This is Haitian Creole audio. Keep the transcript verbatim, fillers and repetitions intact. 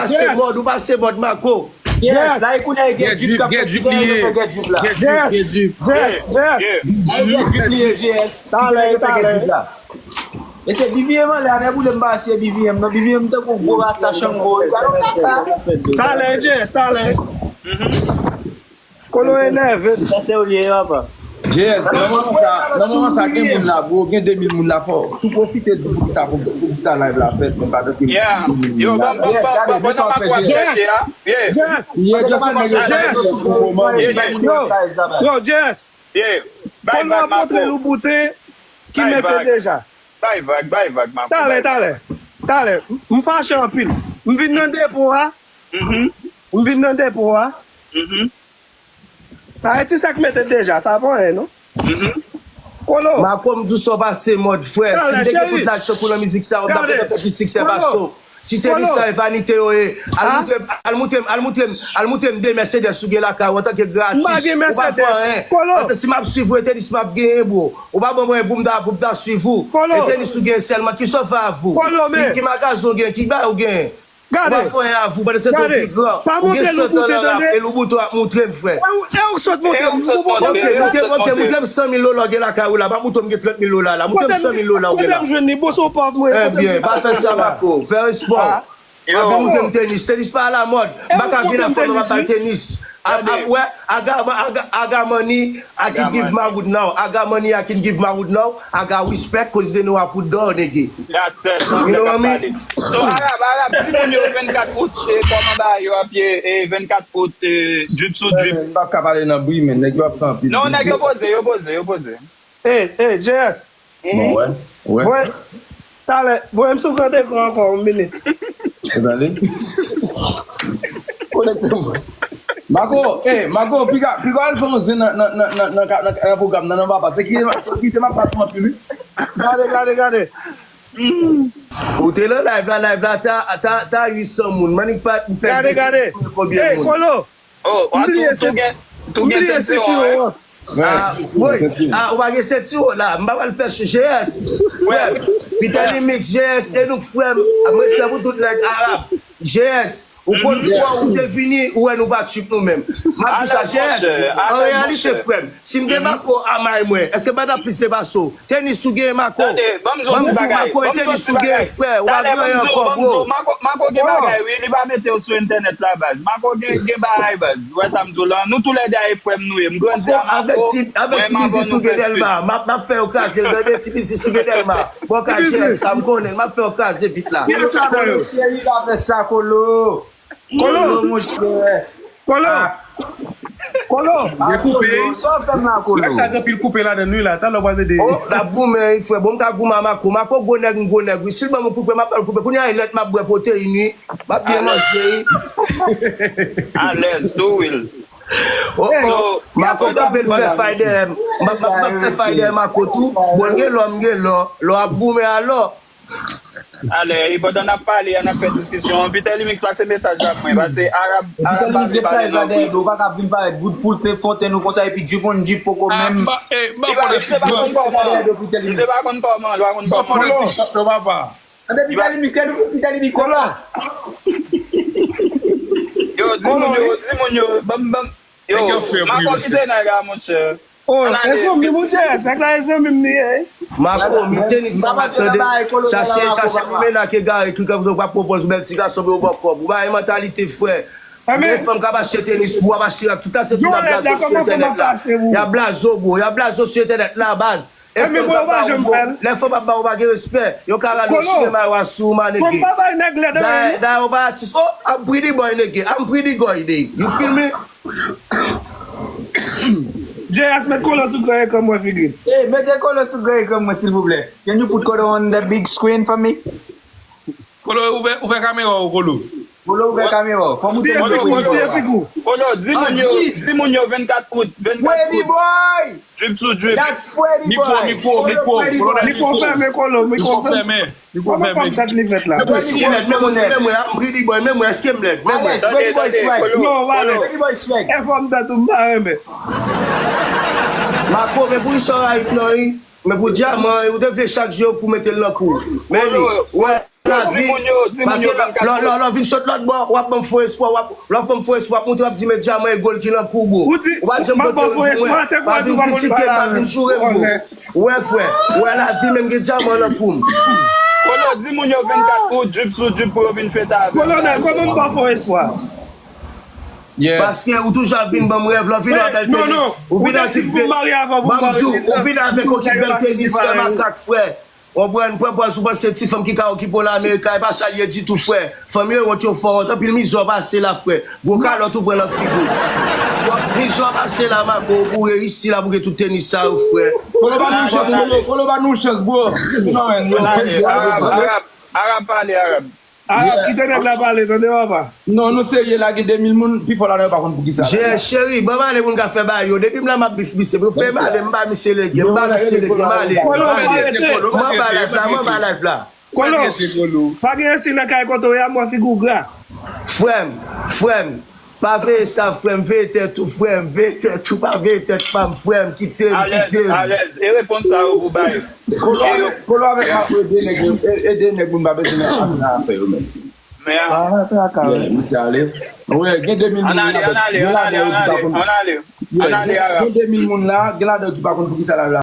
pase mòd, ou pase mòd, Marco. Yes, la e kounye a gen drip k ap fèt, gen drip li ye. Gen drip, gen drip. Yes, yes. Drip li ye, G S. Talè, talè. Mesye, B V M anlè, anlè boule m pa se B V M non, B V M tankou gwo rasta chango. Talè, G S, talè. Kolo enève. Sa se ou li ye, papa. J S, nan moman sa, nan moman sa gen moun la, bro, gen de mil moun la, fò tou pwofite di poukisa, poukisa live la fèt, men pa tanke moun la. Yo, ban, ban, ban, ban nan makwa chèche a. Yeah. J S, yo, J S, nèg yo chèche pou moman. Yo, yo, J S. Kolo ap montre nou boute ki mete deja. Bay vag, bay vag, Marco. Talè, talè. Talè. M fache anpil. M vin nan depo a. M vin nan depo a. Sa e ti sa k mete deja, sa pa anyen non. Kolo. Marco, m di w sa w pase mòd, frè. Si m te gen tout laj tankou nan mizik sa, w t ap gentan fè plis siksè pase w. Ti tenis sa e vanite yo ye. Al moutre m, al moutre m, al moutre m, al moutre m de Mercedes ou gen lakay ou antanke gratis. Ou pa fè anyen. Antan si m ap swiv ou e tenis m ap genyen, bro. Ou pa ban mwen pou m ta, pou m ta swiv ou. E tenis ou genyen sèlman, ki sa w fè avè w? Ki, ki magazen w genyen, ki bagay ou genyen? Ou pa fè anyen avè w, pandan se tan w pi gran. Ou gen sèt an nan rap, e Louboutin ap moutre m, frè. E ou sot montre m, ou montre m. Ok, montre m, ok, moutre m san mil dola w gen lakay ou la. Pa moutre m gen trant mil dola la. Moutre m san mil dola w gen la. Kote m jwenn li? Bon, se w pòv mwen. Ebyen, pa fè sa, Marco. Fè respè w. Anpi moutre m tenis. Tenis pa alamòd. M pa ka vin ap fè nou pa bay tenis. Ap, ap, wè, I got, I got, I got money, I can give my wood now. I got money, I can give my wood now. I got respect, 'cause they know I put down, nigga. That's it. You know what I mean? So, Arab, Arab, di moun yo vennkat out, e, kòman bagay yo ap ye, e, vennkat out, e, drip sou drip. M p ap ka pale nan bri, men nèg yo ap fè anpil bri. Non, nèg yo poze, yo poze, yo poze. Ey, ey, J S. Bon, wè, wè. Voye, talè, voye m sou gran ekran ankò yon minit. Tande? Konekte mwen. Marco, ey, Marco, piga, piga al fè yon zen nan, nan, nan pwogram nan, nan papa. Sekirite, sekirite m ap bat ou anpil, wi. Gade, gade, gade. Ou te nan live la, live la, ta, ta, ta uit san moun. Manik pa fè konbyen moun? Ey, Kolo. Oh, m bliye tou gen, tou gen sentiwon, hein? Ah, boy, ah, ou pa gen sentiwon la. M pa pral fè sou G S. Frè m, Peter Limix, G S, e nou k frè m. Mwen respè pou tout nèg Arab. G S, ou konn fwa ou te vini, ou wè nou pa tchip nou menm. M ap di sa, G S, an reyalite, frè m, si m te ba po a may mwen, èske m pa t ap plis te pase w? Tenis ou gen, Marco? Ban m di w, Marco, e tenis ou gen, frè. Ou pa gen anyen ankò, bro. Marco gen bagay, wi. Li pa mete yo sou entènèt la, baz. Marco gen, gen bagay, baz. Ou wè sa m di w lan? Nou toulède a e frè m nou ye. M grandi a Marco. Avèk ti, avèk ti biznis ou gen Dèlma. M ap, m ap fè yo kraze l. Tande ti biznis ou gen Dèlma. Bon, ka G S, sa m konnen. M ap fè yo kraze vit la. Kolo cheri, pa fè sa, Kolo. Kolo! Kolo, monchè. Kolo! Ah. Kolo! Ah, Kolo, sa w fè m la, Kolo? Sa gen pil koupe ladan l, wi, la. Talè w pral tande. Oh, n ap goumen, wi, frè. Bon, m ka goumen a Marco. Marco, gwo nèg, m gwo nèg, wi. Si l ban m koupe, m ap ba l koupe. Kounye a, e lèt m ap bwè pwoteyin, wi. M ap byen manje, wi. Alèz, tou, wi. Oh, oh. Marco kanpe, l fè fay dèyè m. M ap, m ap, m ap fè fay dèyè Marco, tou. Bon, l gen lò, m gen lò. Lò ap goumen a lò. Alè, e pandan n ap pale a, n ap fè diskisyon an, Peter Limix pase mesaj la pou mwen, pase Arab, Arab pa vle pale nan bri. Ou pa ka vin parèt bout poul te fonten nou konsa, epi Drip on Drip poko menm. Li pa, li pa konn kòman, li pa konn kòman, li pa konn kòman. Anben Peter Limix, Peter Limix, Peter Limix, se la. Yo, di moun yo, di moun yo, banm, banm. Yo, Marco kite nèg la, monchè. Oh, e zanmi m ou J S, nèg la e zanmi m li ye. Marco, mi tenis sa pa tande. Chache, chache limena k egare, ki kòm sa w pa pwopoze bèl ti gason pou yo ba w kòb. Ou pa gen mantalite, frè. Gen fanm k ap achte tenis pou w, ap achte rad, tout la se tout ap blaze w sou entènèt la. Y ap blaze w, bro. Y ap blaze w sou entènèt la, baz. E fanm k ap ba w, bro. Lè fanm ap ba w, ou pa gen respè. Yo ka rale w chire mayo a sou ou, manege. Dayè, dayè, ou pa atis. Oh, I'm pretty boy, nigga. I'm pretty boy, nigga. You feel me? J S, met Kolo sou gran ekran mwen, figi. Ey, mete Kolo sou gran ekran mwen, silvouplè. Can you put Kolo on the big screen for me? Kolo, ouvè, ouvè kamera w, Kolo. Kolo, ouvè kamera w. Fò m montre nou figi. Kolo, di moun yo, di moun yo vennkat out, vennkat out. Pretty boy! Drip sou drip. That's pretty boy. Mikwo, mikwo, mikwo. Mikwo fèmen, Kolo, mikwo fèmen. Li konn fè men. Tèt li fèt la. Men mwen, men mwen, men mwen, I'm pretty boy, men mwen, èske m lèd? Men mwen. Alèz, pretty boy swag. Non, wale. Pretty boy swag. E fò m tèt ou m pa renmen. Marco, men pou isòrayit non, wi. Men pou dyaman, wi, ou te vle chak jou pou mete l nan kou. Men li, wè, Lavi, paske lè w vin sot lòt bò, w ap ban m fo espwa, w ap, lè w ban m fo espwa, w ap monte, w ap di, men dyaman e gòl ki nan kou, bro. Ou pa janm pote youn pou mwen. Pa vin kritike m, pa vin joure m, bro. Ou wè, frè, ou wè lavi menm gen dyaman nan kou m. Kolo, di moun yo vennkat ou drip sou drip pou yo vin fete avè m. Kolonèl, kòman m ba w fo espwa? Paske ou toujou ap vin ban m rèv, lè w vin wè bèl tenis. Ou vin ak ekip bèl tenis, frè makak, frè. Konprann, pran pòz ou panse ti fanm ki ka okipe w la Amerika, e pa sa l ye ditou, frè. Fanm yo wont, yo fò wont, anpil mizè w pase la, frè. Gwo kalòt ou pran nan figi w. Mizè w pase la, mago, ou pou reyisi la, pou gen tout tenis sa yo, frè. Kolo ba nou chans, Kolo, Kolo ba nou chans, bro. Arab, Arab, Arab pale, Arab. Arab, kite nèg la pale, tande papa. Non, nou serye la, gen de mil moun, pi fò la, nou pa konn poukisa. Jè, cheri, ban m ale pou n ka fè bagay yo. Depi m la, m ap bif misye. Pou fè m ale, m ba misye lege, m ba misye lege, m ale. Kolo, pa rete. Mwen ba live la, mwen ba live la. Kolo, pa gen ansi nan kay kote w ye a, m wè figi w gra. Frè m, frè m, pa veye sa, frè m, veye tèt ou, frè m, veye tèt ou, pa veye tèt pa m, frè m, kite m, kite m. Alèz, alèz. E repons sa yo pou bay. Kolo avèk, Kolo avèk Mago ede nèg yo, e- ede nèg moun pa bezwen nan afè yo menm. Men a. Misye ale. Wi, gen de mil moun la, gen ladan yo ki pa konn. Gen de mil moun la, gen ladan yo ki pa konn poukisa la.